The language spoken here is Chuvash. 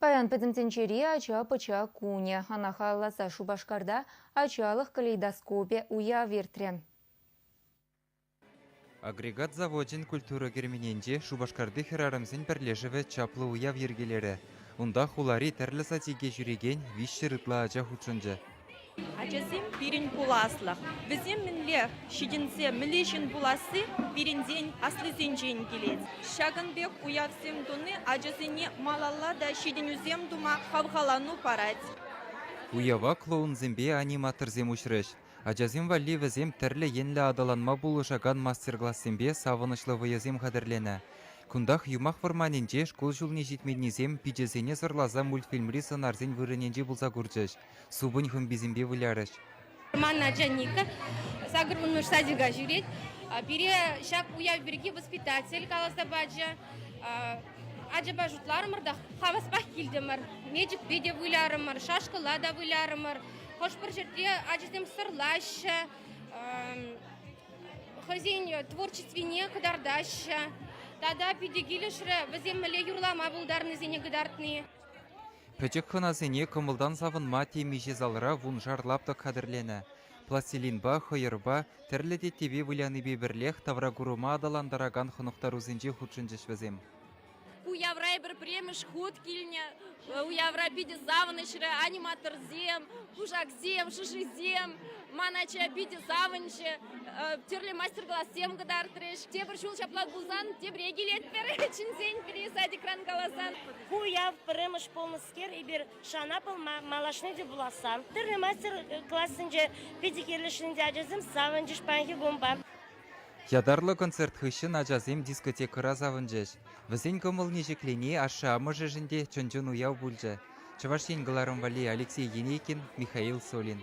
Паян Пӗтӗм тӗнчери ача-пӑча кунӗ. Ӑна халалласа Шупашкарта Ачалӑх калейдоскопӗ уяв иртрӗ. Агрегат завочӗн культура керменӗнче Шупашкарти хӗрарӑмсен пӗрлешӗвӗ чаплӑ уяв йӗркелерӗ. Унта хулари тӗрлӗ садике ҫӳрекен 300 ытла ача хутшӑнчӗ. Ачасем пирӗн пуласлӑх. Вӗсем мӗнле ҫитӗнсе мӗнле ҫын пуласси пирӗнтен, аслисенчен килет. Ҫакӑн пек уявсем туни ачасене малалла та ҫитӗнӳсем тума хавхалану парать. Уява клоунсемпе аниматорсем уҫрӗҫ. Ачасем валли вӗсем тӗрлӗ енлӗ аталанма пулӑшакан мастер-классемпе савӑнӑҫлӑ вӑйӑсем хатӗрленӗ. Кунтах Юмах вӑрманӗнче шкул ҫулне ҫитменнисем пичӗсене сӑрласа мультфильмри сӑнарсен вырӑнӗнче пулса курчӗҫ, супӑнь хӑмписемпе вылярӗҫ. Ман ача Ника 80-мӗш садика ҫӳрет. Пире ҫак уяв пирки воспитатель каласа пачӗ. Ачапа шутларӑмӑр та хаваспах килтӗмӗр. Мечӗкпе те вылярӑмӑр, шашкӑлла та вылярӑмӑр. Хӑш-пӗр ҫӗрте ачасем сӑрлаҫҫӗ, хӑйсен творчествине кӑтартаҫҫӗ. Тата питӗ килӗшрӗ вӗсем мӗнле юрлама пултарнисене кӑтартни. Пӗчӗк хӑнасене кӑмӑлтан савӑнма темиҫе залра вуншар лаптӑк хатӗрленӗ. Пластилинпа, хӑйӑрпа, тӗрлӗ теттепе вылянипе пӗрлех тавракурӑма аталантаракан хӑнӑхтарусенче хутшӑнчӗҫ вӗсем. Ку уявра эпир пӗрремӗш хут килнӗ. Уявра питӗ савӑнӑҫрӗ. Аниматорсем, кушаксем, шӑшисем. Ман ача питӗ савӑнчӗ. Тӗрлӗ мастер-классем кӑтартрӗҫ. Тепӗр ҫул ҫапла пулсан тепре килетпӗр, чӗнсен пире садикран каласан. Ку уяв пӗрремӗш пулнӑскер эпир шана пулма малашне те пуласса. Тӗрлӗ мастер-классенче питӗ килӗшнӗ те ачасем савӑнчӗҫ паянхи кунпа. Ятарлӑ концерт хыҫҫӑн ачасем дискотекӑра савӑнчӗҫ. Вӗсен кӑмӑлне ҫӗклени ашшӗ-амӑшӗшӗн те чӑн-чӑн уяв пулчӗ. Чӑваш Ен кӑларӑм валли Алексей Енейкин, Михаил Солин.